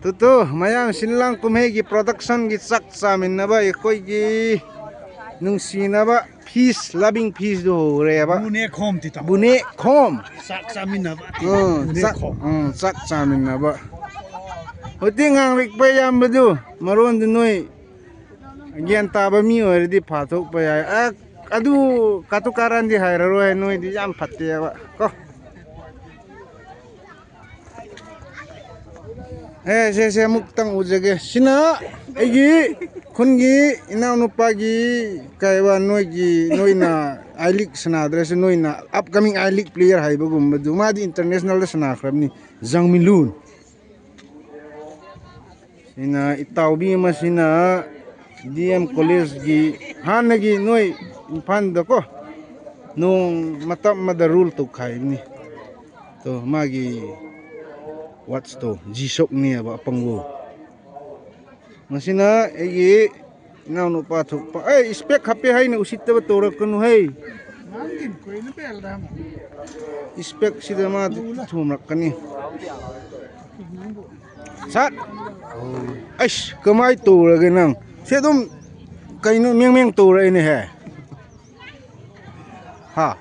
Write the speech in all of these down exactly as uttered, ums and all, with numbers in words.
Tutu, mayam sinlang kumhei ki production ki chak chamin naba, ikoi ki nung si naba, peace, loving peace du ho re ba. Bune khom ti ta. Bune khom. Chak chamin naba. Hmm, chak, hmm, chak chamin naba. Hoti ngang rik pa yam ba du, maron du noi. Gyan ta ba mi oi di pha thok pa ya. A, adu, katu karan di hai ra ro hai noi di yam phat te ba. Ko. Eh, se, se, muk tang u jage. Sina, eigi, khun gi, inau nupa gi, kai wa noi gi, noi na, I-League sana dress, noi na, upcoming I-League player hai ba gum ba du. Ma di international da sana khrap ni, Jang Min Lun. Sina, itau bi ma sina, D M College gi, han na gi noi, Imphal da ko. Nung matap ma da rule tu khai ni. To, magi watch to, G-Shock ni aba apang wo. Masina, eigi, nau no pa thuk pa. Eh, spec hape hai na usit ta ba to ra kanu hai. Spec si da ma thum ra kani. Sat. Aish, kamai to ra ke nang. Se dum, kai no meng meng to ra ini hai. Ha.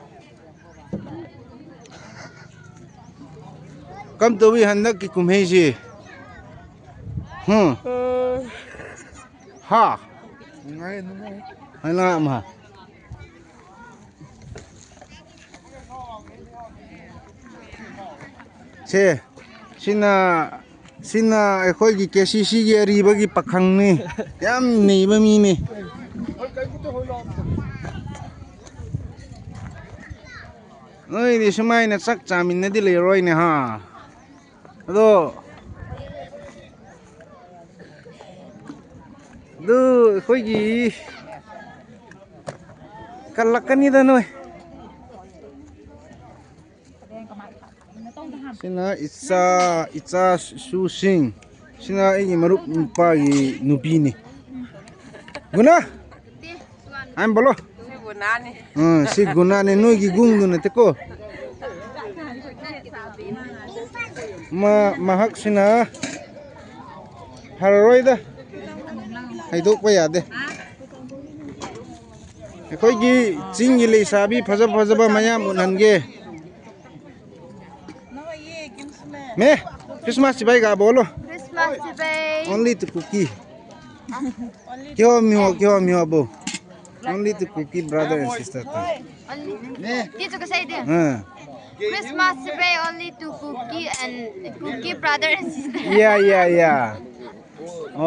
Kam to wi han dak ki kum hei si. Hmm. Ha. Ngai, ngai. Hai na ma. Se. Sina, sina, eh, khoi ki K C C ki ari ba ki pakhang ni. Yam nei ba mi ni. Noi, ni sumai na chak chamin na di le roi ni ha. Ado. Du, khoi ki. Kalak ka ni da noi. Sina icha, icha su sing. Sina i marup pa i nupi ni. Guna? Am bolo. Si Guna ni. Hmm, si Guna ni noi ki gung du na te ko. Ma, mahak sina. Haroi da. Hai dok pa ya de. Khoi ki ching ki le sabi phaja phaja ba mayam un han ge. Me, Christmas chibai ga bolo. Christmas chibai. Only to Kuki. Kyo mi ho, kyo mi ho bo. Only to Kuki brother and sister. Only. Ti chu ka sai de. Ha. Christmas chibai only to Kuki and Kuki brother and sister. Yeah, yeah, yeah.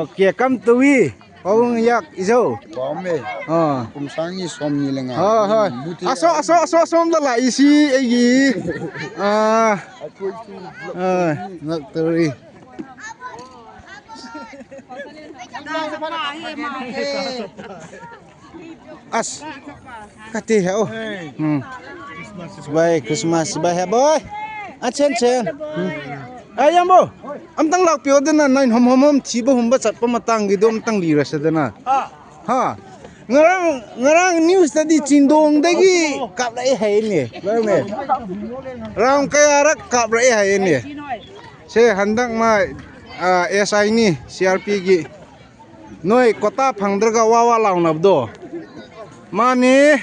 Okay, come to we. Paung yak ijo. Paung me. Ah. Kum sang ni som ni lenga. Ha, ha. Buti. Aso, aso, aso, som da la isi egi. Ah. Akoi tu. Ah, not three. As. Kati he o. Hmm. Bye, Christmas bye he boy. A chen chen. Hmm. Ai yam bo. Am tang lak pio dena nine hom hom hom thi ba hum ba chat pa matang gi dom tang li ra sa dena. Ha. Ngarang ngarang news ta di chin dong da gi kap lai hai ni. Ba me. Rang kaya rak kap lai hai ni. Se handak ma, ah, S I ni C R P gi. Noi, kota phang der ga wa wa lau nap do. Mani,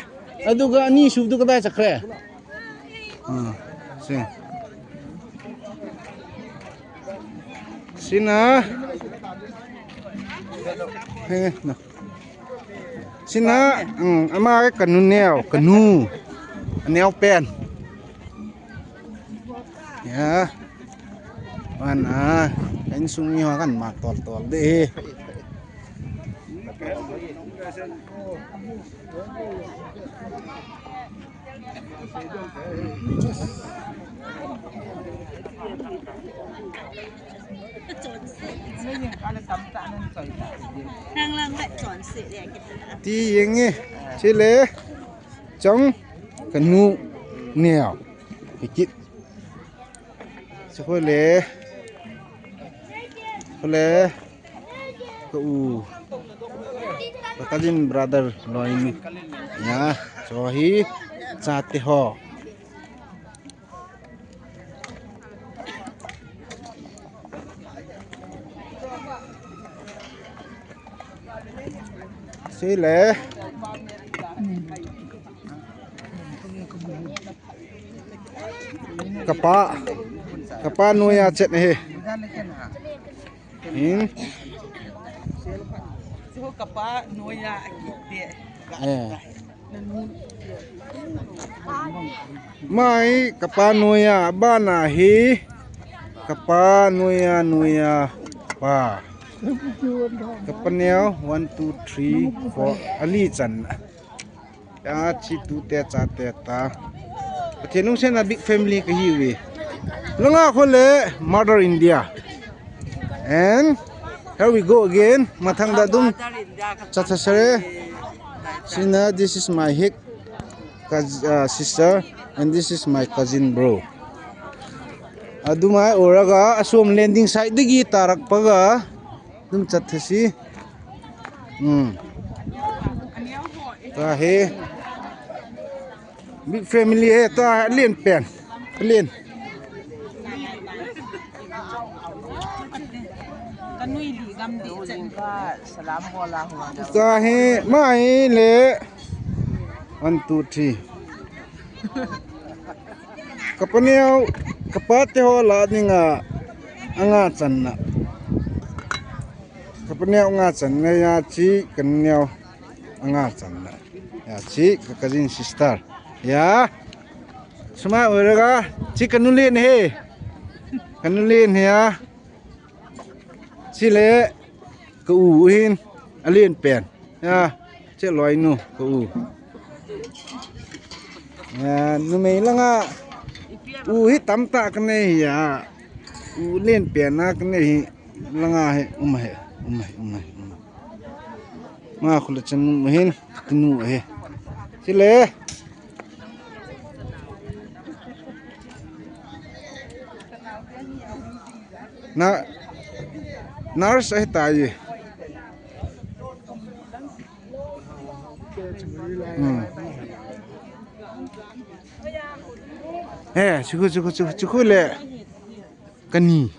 adu ga ni sub du ka dai chakre. Ah, si. Sina. He, na. Sina, um, ama ka nu neo, ka nu. Neo pen. Ya. Wan a, insung mi ho kan mat tol tol de. Ti yeng e, chile, chong, kanu, neo, hikit. Chukole, chukole, ka u, ka cousin brother loi ni. Ya, cho hi, chate ho. Sei le. Kapa, kapa noiya chet ahi. Hin. Kapa noiya akite. Eh. Mai kapa noiya, bana hi kapa noiya, noiya pa. Kapa neo, one, two, three, four, ali chan. Ya, chi tu te cha te ta. Pathen lungsetna big family kahi uve. Langa kho le Mother India. And here we go again. Mathang da dum. Cha cha sere. Sina, this is my hik. Cous-, uh, sister, and this is my cousin bro. Adumai oraga, asum landing site digi tarak paga, dum chat thasi. Hmm. Ta he. Big family he, ta lien pen. Lien. Ka nui li gam di chen ka salam bola hua da. Sa hi, ma hi le. One, two, three. Kapa neo, kapa te ho la dinga, anga channa. Kapa neo nga channa ya chi, ka neo anga channa. Ya chi, ka cousin sister. Ya. Suma uraga, chi ka nu lien he. Ka nu lien he ya. Chile, ka u hin, alien pen. Ya, che loi nu, ka u. Ya, numei langa, u hi tamta ka nei ya. U lien pen na ka nei hi, langa hi, um he, um he, um he, um he. Ma khula chan nu hin, ka nu he. Chile. Na, nurse ahi tai. Hmm. Eh, chukhu, chukhu, chukhu, chukhu le. Kani.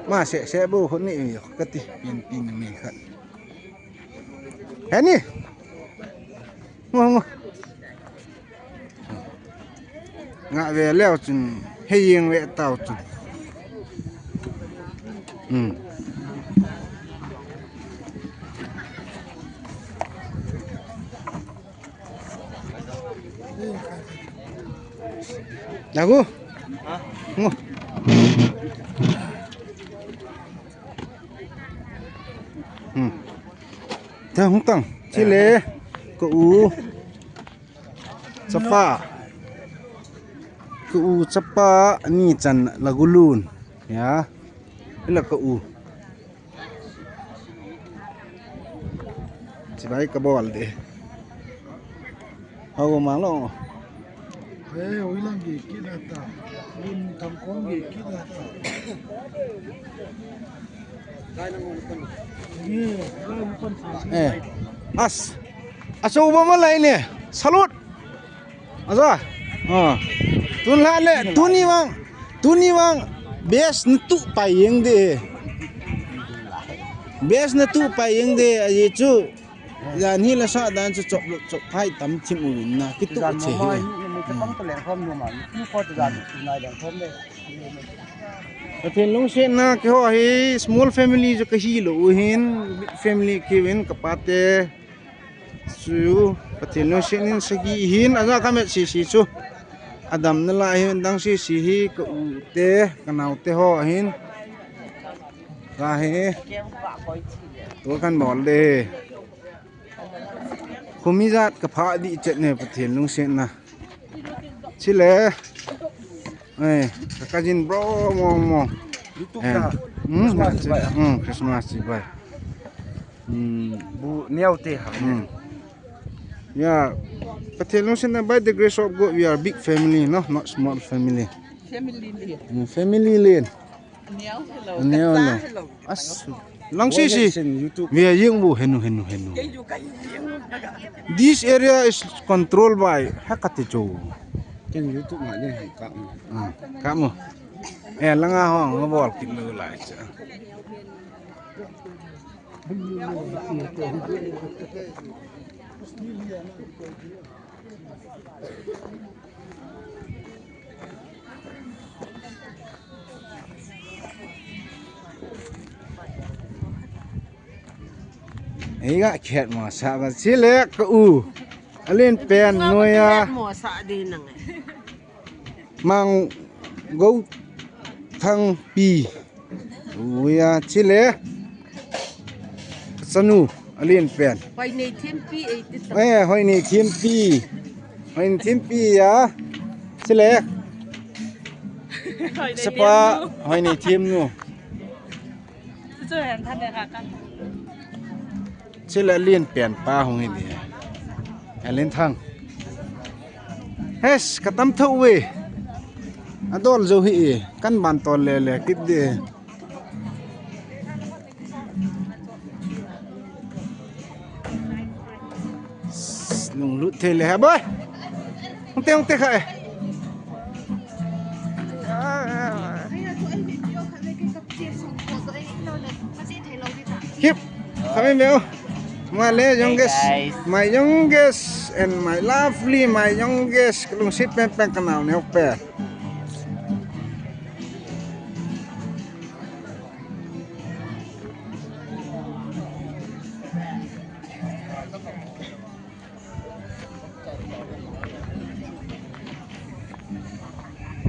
Ma se, se bu honi yo, kati, pin, pin, mi khat. Heni. Ngo, ngo. Nga ve leo chun, hei yeng ve tao chun. Hmm. Lagu. Ngo. Hmm. Tang, tang. Chile. Ka u. Chapa. Ka u chapa ni chan lagu lun. Ya. Ila ka u. Chibai ka bol de. Hago mang lo. Eh, oi lang ge ki da ta. Lun tam kong ge ki da ta. Eh. As. Aso ba ma lai ne. Salute. Aza. Ah. Tun la le, tuni wang, tuni wang. Best na tu pai yeng de. Best na tu pai yeng de, aye chu. Jan hi la sa dan chu chop lo, chop phai tam thim u na, ki tu che hi. Pathen lungsetna keiho hi small family chu kahi lou u hin, big family kei uvin, ka pa te chu Pathen lungset in sagi hin, aja ka met sisi chu. Adam nalai hin dang sisi hi ka u te, ka nao te ho hin. Ka hi. Tu kan bol de. Khomi jat ka pha di chet ne Pathen lungsetna. Chile. Eh, ka cousin bro mo mo. YouTube. Eh. Hmm, Christmas chibai. Hmm, Christmas chibai. Hmm. Bu neo te ha. Hmm. Yeah. Pathen lungsetna, by the grace of God, we are big family, no? Not small family. Family lien. Hmm, family lien. Neo hello. Neo hello. As, lang sisi. Ve yeng bu henu, henu, henu. This area is controlled by Hakati Cho. Ken YouTube ma ne hai ka mo. Hmm, ka mo. Eh, langa hong, nga bol kit lo lai cha. Ei ga khet mo sa ga chile ka u. Alen pen noya. Mo sa de nang. Mang Gou Thang Pi. Uya chile. Sanu alen pen. Hoi nei thim pi ei ti ta. Eh, hoi nei thim pi. Hoi nei thim pi ya. Chile. Sepa hoi nei thim nu. Chu chu hen than de ka kan. Chile alen pen pa hung hi di. Alen thang. Hes, ka tam tho we. Adol jo hi e. Kan ban tol le le kit de. Lunglut thei le ha boy. Hung te hung te kha e. Hip. Kami meu. My le youngest, my youngest and my lovely, my youngest. Kalungset pen pen kanao ne ok pe.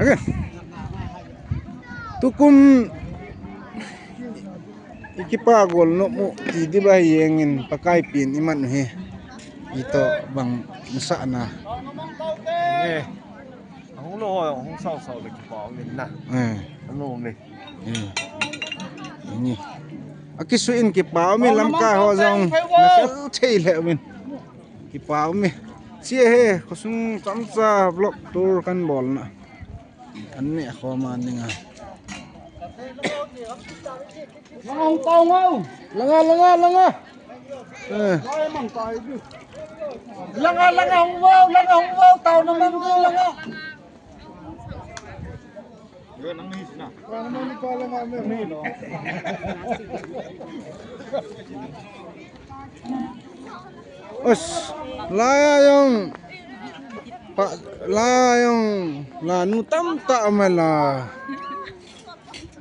Okay. Tukum ikipa gol no mu ti di ba yengin Pakai pin iman he. Ito bang nasa na. Eh. Hung lo ho, hung sao sao le kipa ong na. Eh. Hung lo le. Eh. Ni. Akisu in kipa mi lam ka ho jong. Na fel thei le min. Kipa mi. Chi he, khosung chamcha vlog tour kan bol na. An ne kho ma ninga. Langa hung tao ngau. Langa, langa, langa. Eh. Langa, langa hung vau, langa hung vau, tao na mang langa. Us, la ya yong, pa, la ya yong, la nu tam ta ma la.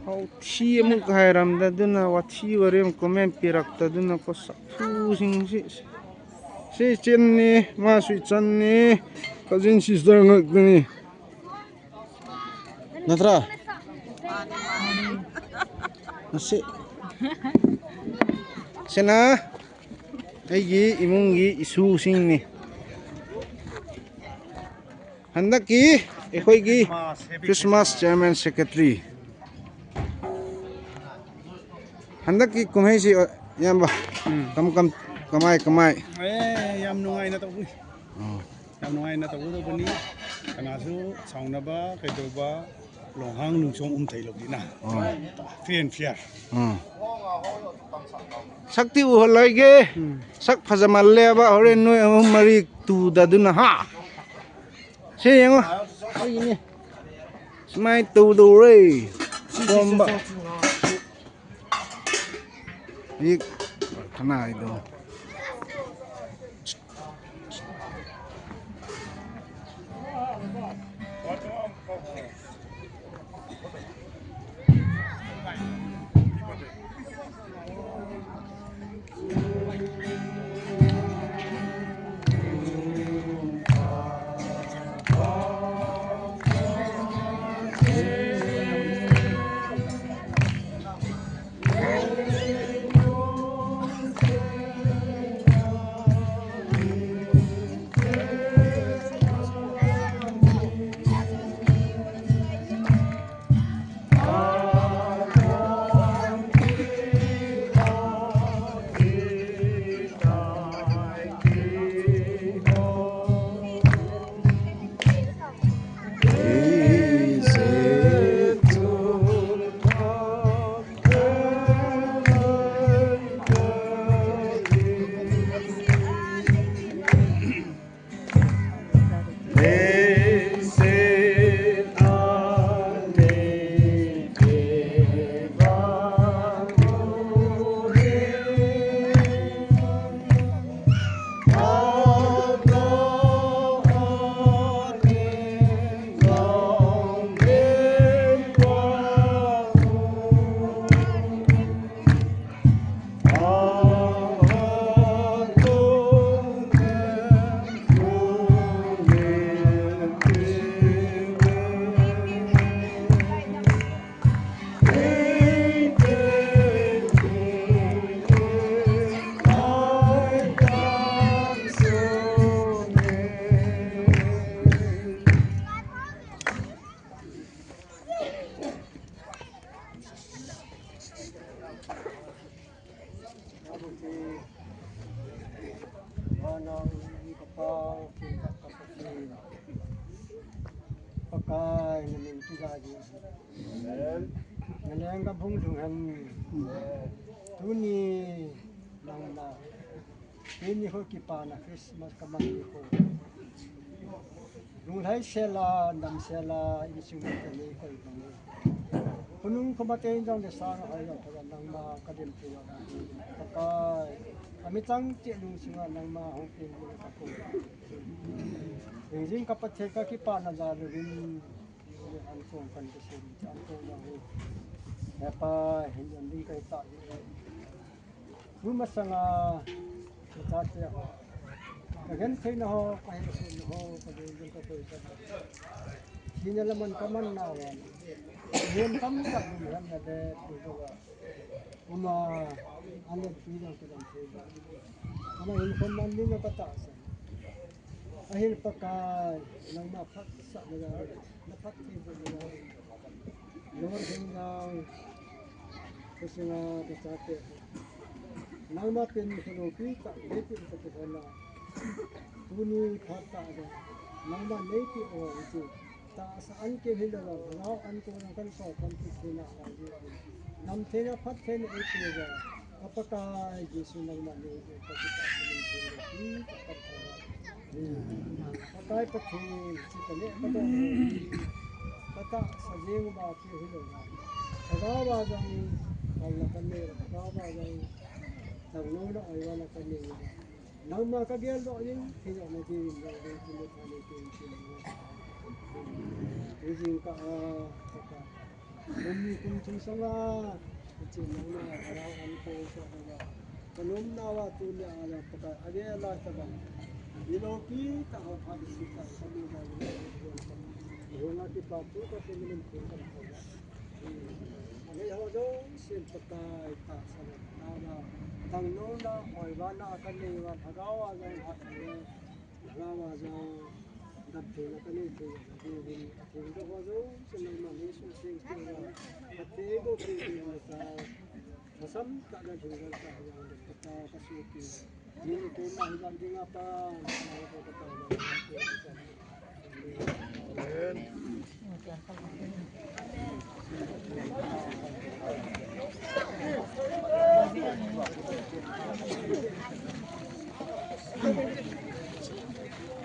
Hau thi mu ka hai ram da duna, wa thi wa rem comment pirak ta duna ko sa thu sing si. Si chin ni, ma sui chan ni, cousin sister ngak ni. Natra. Nasi. Sena. Aigi, imungi, isu sing ni. Handaki, ekhoigi, Christmas Chairman Secretary. Handaki, kum hei si, yamba. Hmm. Kam, kam, kamai, kamai. Eh, yam nungai na to. Oh. Yam nungai na tau tau bani. Kana su sauna ba, kai tau ba, longhang lungchom um thei lo di na. Oh. Free and fair. Oh. Sak ti u holai ge. Hmm. Sak phajamal le ba, horen noi um mari tu da duna ha. Se yang o. Ai ni. Smai tu do re. Bomba. Ik, kana ido. Naleng ka bung dung hen. Tuni nangma. Tuni ho kipana Christmas ka mang ni ho. Lunglhai sela, nam sela, insung ka ni ko bang. Khonung khoma te jong le sang hai jong ka nangma ka dim tu ya. Ka kai. Ka mi chang che lung sunga nangma hong pin ka ko. Jing jing ka Pathen ka kipana ja lu vin. An kong kan ka sim, an kong na hu. He pa, hin an ding kai ta. Hu masanga, ka ta te ho. Ka gen thei na ho, ka he su na ho, ka gen gen ka koi ka. Sina la man ka man na wa. Yen tam ka dum han na de, tu tu wa. Uma, an le tu jong ka dam thei ba. Ama hin kon man ni na ka ta sa. Ahil Pakai, nangma phatsah na jal, na phatthei boh na jal. Lord hung jang, ka sunga ka chate. Nangma pen ni ka loupi tah, neipi ka kihona. Tuni phat tah jong, nangma neipi o, iti. Tahsa an keu hilou, lhagao an kona kan so kan kit theina a ji. Nam theina phat theina ei pe ja. Ka Pakai Jesu nangma nei ka kipah ka min theina hi ka Pakai. Pakai Pathen, chi ka ne ka do. Ka tahsa jeng ba keu hilou. Lhagao ba jang, ka la ka ne, lhagao ba jang. Tang lo na oi wa la ka ne. Nangma ka gel doh ding, thei doh na ding, doh ding, thei doh na ding, thei doh na ding. Thei jing ka, ah, ka, ka. Kum ni kum thum sanga, ka chin nangma, ka rao an ko sa ka. Ka nom na wa tu le a la, ka, ka, a gel la ka ba. Ni lo pi ta ha pha di si ta, ka ni da ni. Ni ho na ki pa tu ka te ni len tu ka. Anei ho jouse Pakai tahsa le, nangma, tang lo na, oi va na, ka nei va, lhagao a jong hat le, lhagao a jong, dam thei na ka nei thei, ka nei thei, ka thei ho jouse nangma nei su thei thei va, ka thei bo thei thei va ta, ka sam ka da thei va ta, ka su thei.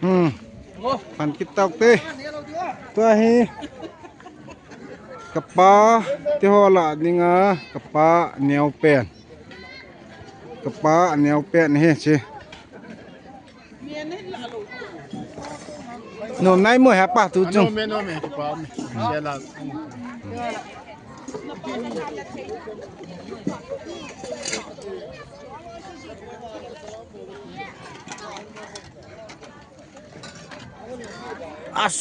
Hmm. Pan kit tau te. Tua hi. Kapa, ti ho la dinga, kapa neo pen. Kapa neo pen hi chi. No, nai mo ha pa tu chung. No, me, no, me, kapa me. Sela. As.